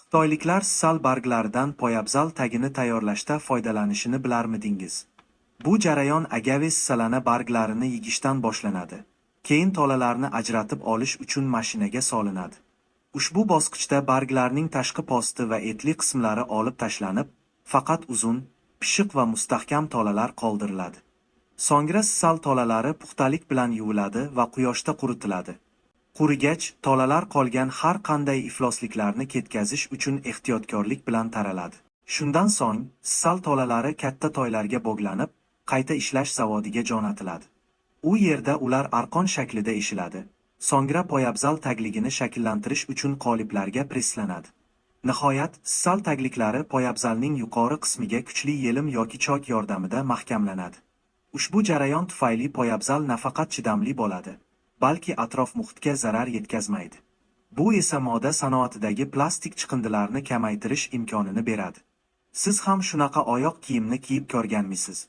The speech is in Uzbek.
Xitoyliklar sisal barglaridan poyabzal tagini tayyorlashda foydalanishini bilarmidingiz? Bu jarayon agave sisalana barglarini yig'ishdan boshlanadi. Keyin tolalarni ajratib olish uchun mashinaga solinadi. Ushbu bosqichda barglarning tashqi posti va etli qismlari olib tashlanib, faqat uzun, pishiq va mustahkam tolalar qoldiriladi. So'ngra sisal tolalari puxtalik bilan yuviladi va quyoshda quritiladi. Qurigach, tolalar qolgan har qanday iflosliklarni ketkazish uchun ehtiyotkorlik bilan taraladi. Shundan so'ng sisal tolalari katta toylarga bog'lanib, qayta ishlash zavodiga jo'natiladi. U yerda ular arqon shaklida eshiladi. So'ngra poyabzal tagligini shakllantirish uchun qoliplarga presslanadi. Nihoyat, sisal tagliklari poyabzalning yuqori qismiga kuchli yelim yoki chok yordamida mahkamlanadi. Ushbu jarayon tufayli poyabzal nafaqat chidamli bo'ladi, balki atrof-muhitga zarar yetkazmaydi. Bu esa moda sanoatidagi plastik chiqindilarni kamaytirish imkonini beradi. Siz ham shunaqa oyoq kiyimni kiyib ko'rganmisiz?